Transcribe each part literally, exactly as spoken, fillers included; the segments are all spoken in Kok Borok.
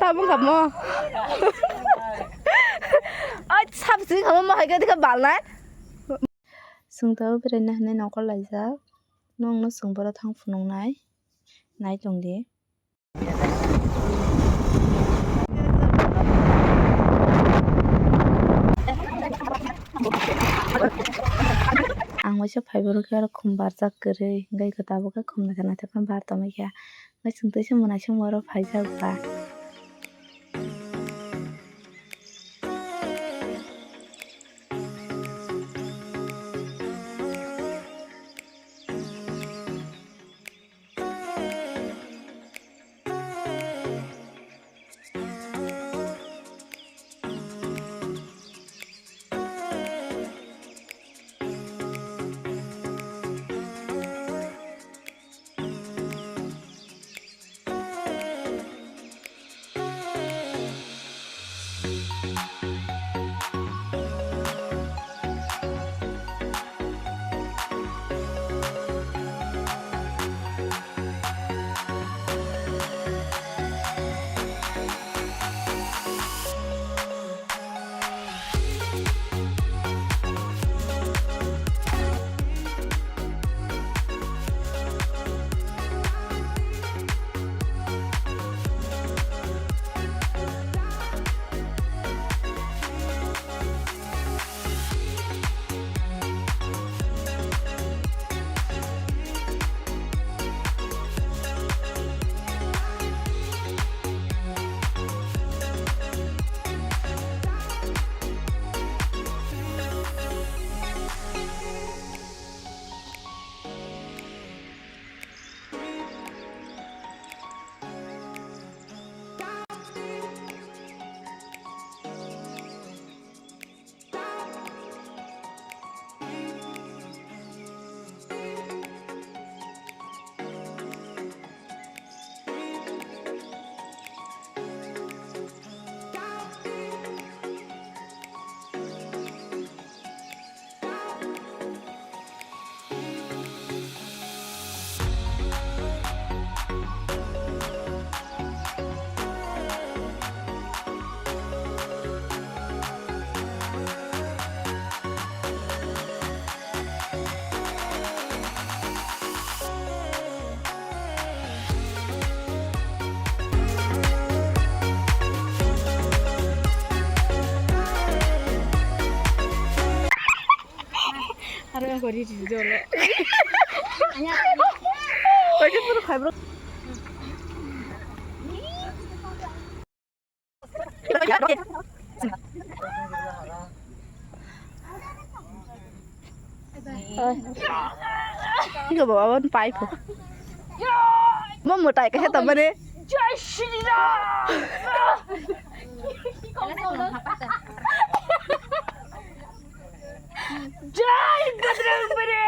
Abo kamo. Ai, sab sing kamo mo hai ka dikha balnai. Sungtao beraina hinwi nongkhor laijak. Nongno sung boro thang phunuknai. Nai tongdi. Ang waisa phai borok khe aro khum barjak kwrwi, hwnkhe tabuk khe khum naithok naithok khe bar tongwi kha. Hwnkhe chwng tei se mwnaising oro phaijak ba. Aro yang kori di jolo. Oke, puro khai bro. Iko bawa wan pai po. Mo mo tai ka heta mane. Jai Shri Ram. Jai Bajrang Bali.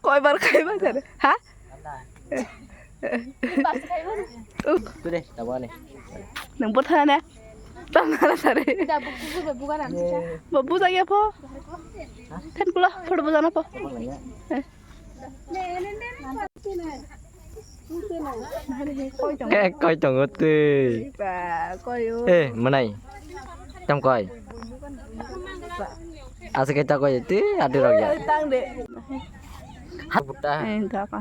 Koibar khaiba sare. Ha? Tude, tabuk ani. Nang bo thana. Tang nana sare. Bo buja ya po. Than pula, photo buja na po. Eh, koi tongo twi. Eh, manai. Tam koi. Asa khe ta koi twi, adi rok ya. Tang de. Hat buta. Eh, da ka.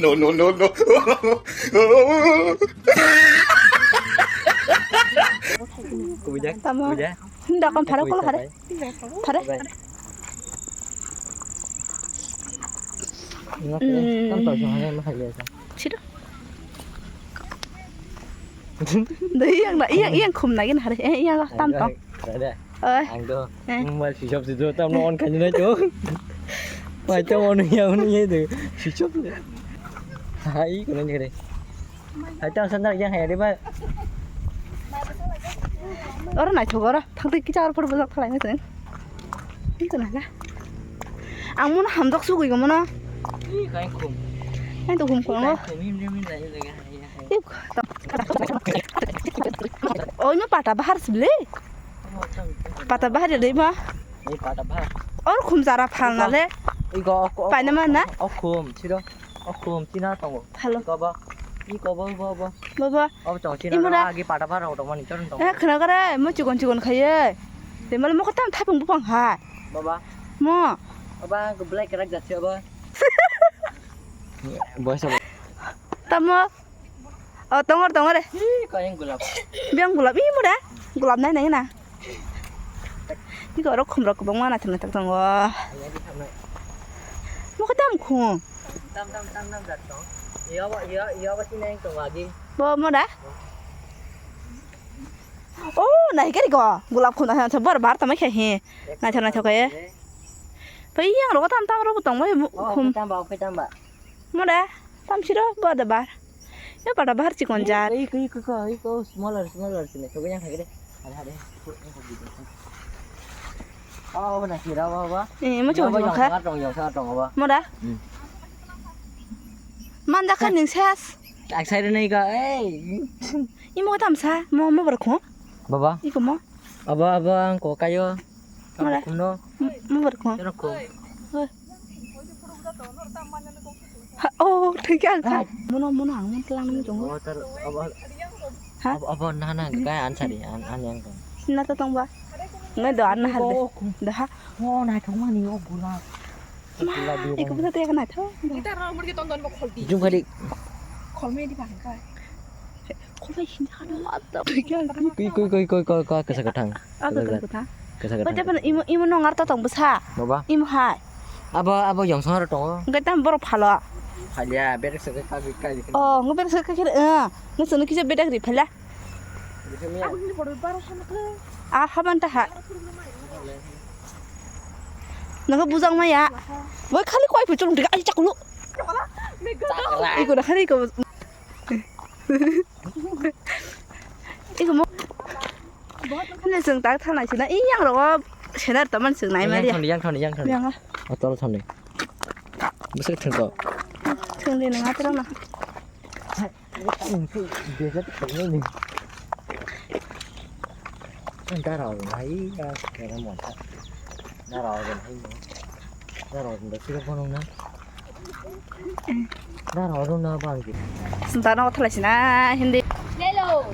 No, no, no, no. Kubuja, tamo. Kubuja. Hinda kon phara kolo phara. Phara. Bai. Sida. Dei yang na, yang, yang khum na gin hari. Eh, yang tam tong. Oi. Ang do. Eh. Mobile switch off switch off tam no on khaina nai to. Mai to on ya on ye de. Switch off. Hai, kono ni kare. Hai, tang sandal yang hai, di ba? Oro naithok oro, thang twi kisa oro photo bojak thalai nai chwng. Tong na na. Ang mono hamjak sugwi gw mono. Ih, kain khum. Kain to khum khum. Kain khum, him, him, him, lai, lai, lai, lai. Ih, to-, oino pata bahar sibli. Pata bahar ya dei ma. Ih, pata bahar. Or khum jara phalna le. Ih, go, ok, ok, paina ok, mana? Ok, khum, siro. Ok, khum, tina tongo. Hello. Ih, go, ba. Ih, go, ba, ba, ba. Baba. Abo chong chini Imura. Agi pata phar rok tongmani chorong tong. Eh, khna kare, mo chikon chikon khaye. Temal mo khatam thapung bupang hai. Baba. Mo. Baba, ang belai kerak jat siya, ba. Boy sa. Tamo. Oh, tongor, tongor. Hi, kayang gulap. Biang gulap, ih, mura. Gulap nai nai na. Iko oro khum rok kwbangma naithok naithok tongo. Mo khe tam khum. Tam, tam, tam, tam jat tong. Iya, ba, iya, iya, ba, sini yang tong lagi. Bo mo da? Oh, nahi kari ko. Gulap khum naithok naithok bar bar tamai khe hi. Naithok naithok khe. Pai yang rok tam tam rok tong bai khum. Tam ba, tam ba. Mo da? Tam siro bo da bar. Yo pata bahar chikon jat. Iko, iko, iko, iko, smaller, smaller sini. Coba yang kagede. Ada, ada. Oh, benar sih, apa, apa? Eh, mo chong chong kha. Tong, tong, tong, apa? Mo da? Hmm. Manja kha ning ses. Excited nahi ka? Eh. Imo tam sa, mo, mo bar kho. Baba. Iko mo. Abo, abo ang ko kayo. Mara. Kuno. Mo bar ko. Kero ko. Hoi. Ha, oh, thik ya ka. Mono, mono ang mon tlang nang jong. Oh, tar, abo. Ha? Abo, abo na na kai ansari an an yang ko. Na to tong ba. Ngai do an na hal de. Da ha. Oh, na thong mani o gula. Ma, iko bisa tiya kana tho. Jum kali. Kholmai di bang kai. Kholmai hin hana mata. Koi, koi, koi, koi, koi, koi, kasa kathang. Ah, kathang, kathang. Kasa kathang. Imo, imo nongar to tong bwsa. Baba. Imo hai. Abo, abo yongsong aro tongo. Engkai tam borok phalo. Phalia, berek se kai, kai, kai. Oh, ngo berek se kai, eh. Ngo sono kisa bedak ri phala. Ah, haban ta ha. Nang bujang maya. Woi khali koi puchung diga ai chakulu. Iko da khali ko. Iko mo. Ne seng tak thanai sina. I yang ro senar taman seng nai mali. Yang thoni, yang thoni, yang thoni. Yang. Atol thoni. Bese thengko. Thengde nang atro na. Darao nai ya kena monta. Darao nai mo. Darao nda sira bono na. Darao na bangki. Sentana othala sina hindi. Hello.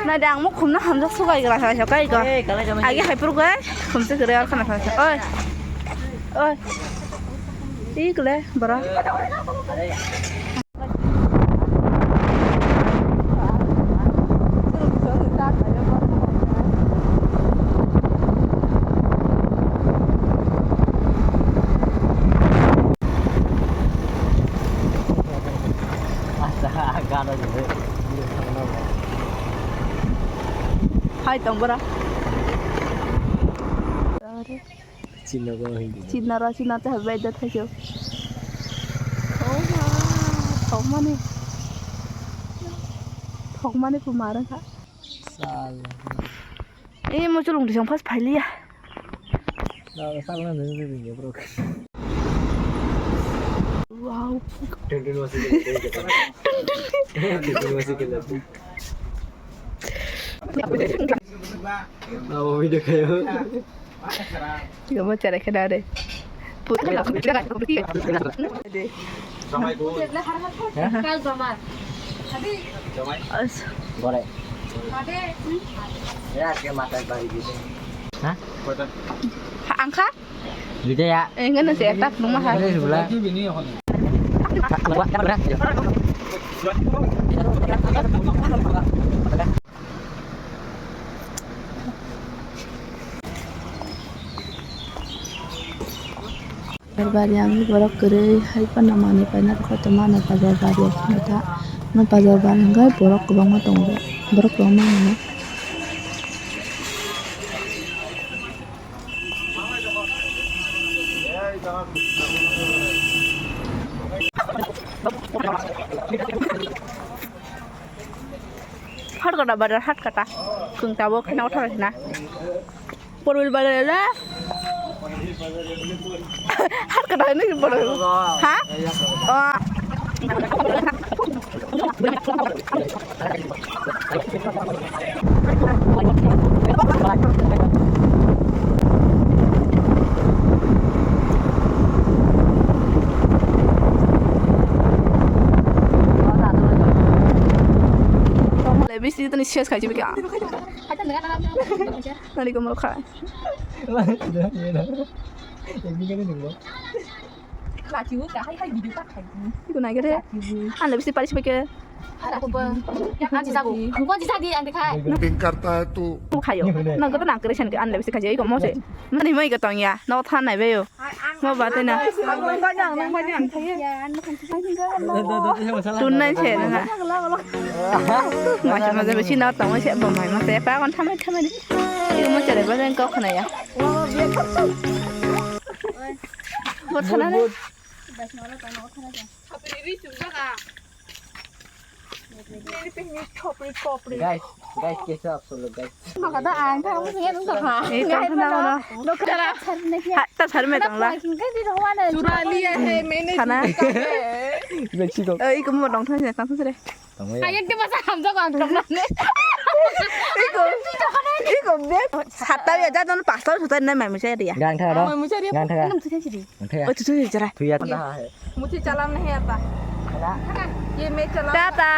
Na dang mo khumna hamjak sugai gra sa kai ko. Eh, kalai jama. Agi hai pur gai. Khumse gre ar khana sa. Oi. Oi. Ikle bara. Hai tong bora. China ba hindi. China ra china te habai da thajau. Oh ma, thokmani. Thokmani ko marang kha. Sal. Eh, mo chulung disang pas phailiya. Na, sal na nung nung nung bro. Wow. Tun tun masih kena. Tun tun. Tun tun masih kena. Apa video kayo? Tiga macam ada kena ada. Putih. Hah? As. Gore. Ya, dia mata bari gitu. Hah? Ha, angka? Gitu ya. Eh, enggak nasi etak rumah ha. Ini sebelah. Bazar bari ang borok kwrwi hai phano manwi paina rwkha tongma ano bazar bari o phano ta ano bazar bari hwnkhe borok kwbangma tongo borok kwbangma hwnwi. Hatkata bazar hatkata. Chwng tabuk kheno thang sina. Porbil bazar le. Hat ka dai ni bodo. Ha? Oh. Bisi tani ses khai jibi ka. Nani ko mo khai. Iko nai gede. An le bisi paris pake. Acting karta hai tu. Khayo. Na goto nang kre sen ke an le bisi khayo iko mo se. Mani mo iko tong ya. No than nai be yo. Mo ba te na. Tun nai se na. Mo se mo se bisi na tong se bo mai mo se pa kon thamai thamai. Iko mo chere ba jang kok khna ya. Bo thana ne. Guys, guys, kaisa aap sab log, guys. Ei, tong thana bono. Ha, ta sar me tong la. चुरा लिया है मैंने। Sana. Mexico. Ei, iko mo tong thana tong thana. Tongwi. Ang ekta masa hamjak ang tong nane. Iko, iko be. Satta ya jadon pasta suta nai mai musa dia. Gang thaga do. Mai musa dia. Gang thaga. Nam tu sini. Gang thaga. Oh, tu tu jara. Tuya tanda hai. मुझे चलाना नहीं आता। ये मैं चला। Tata.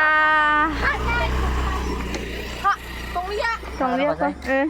हाँ, तोंगलिया। Tong ya ko. Eh.